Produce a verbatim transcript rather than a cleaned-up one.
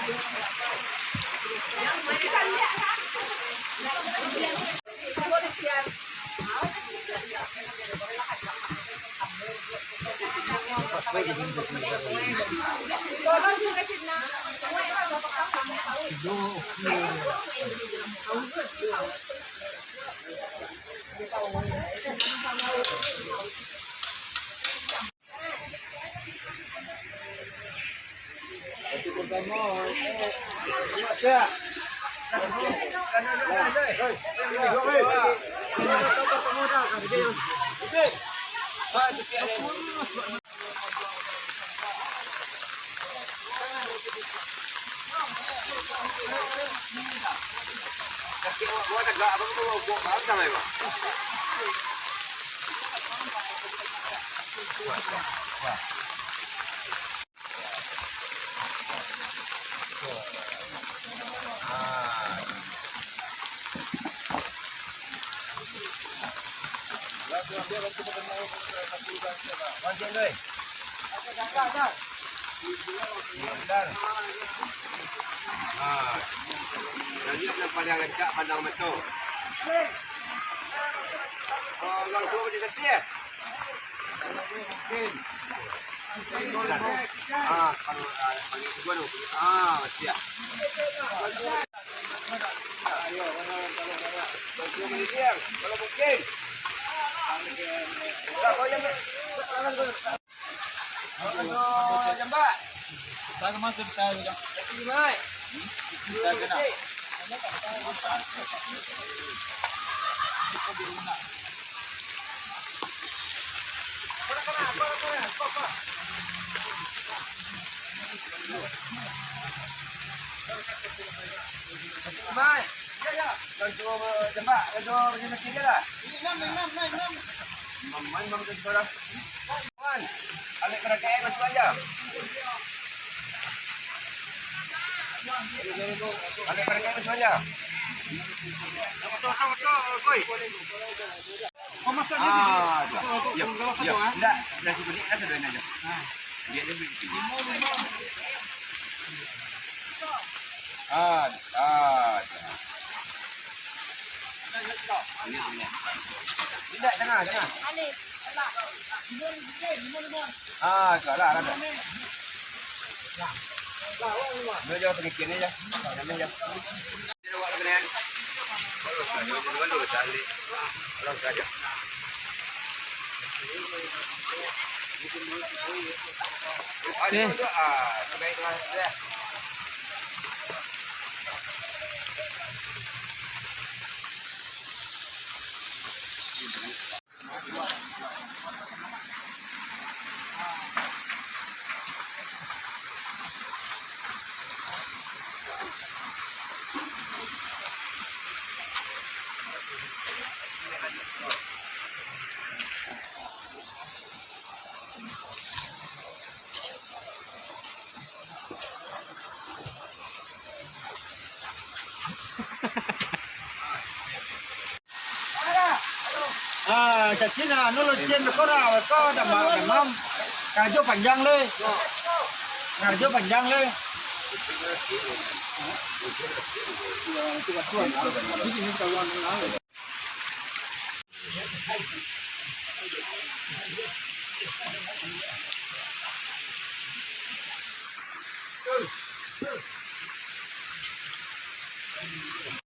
Ah, jadi yang paling rancak pandang mato. Oh, langsung aja, ya? Ah, kalau, ah, bagi dua tu. Ah, siap. Kalau mungkin. Jambak. Kita ke masuk, kita ke jam-, kita ke nak. Mai. Ya, ya. Langsung, eh, tembak. Langsung, langsung kiri lah. Imam, imam, imam, imam. Imam, imam, imam, imam. Wan, alek barakaik masuk aja. Alek barakaik masuk aja. Ah, tu. Ya, ya. Ndak, nasi kuning kan satu aja. Biar dia beli. Ah, ah, tu. Ini, ini. Tidak, tengah, tengah. Ah, tu lah, lah. Dia jauh pergi kiri je. Jangan jauh. Eh. Ah, cacina, anu lo cin ko lah, ko damam, damam. Karajo panjang le. Karajo panjang le.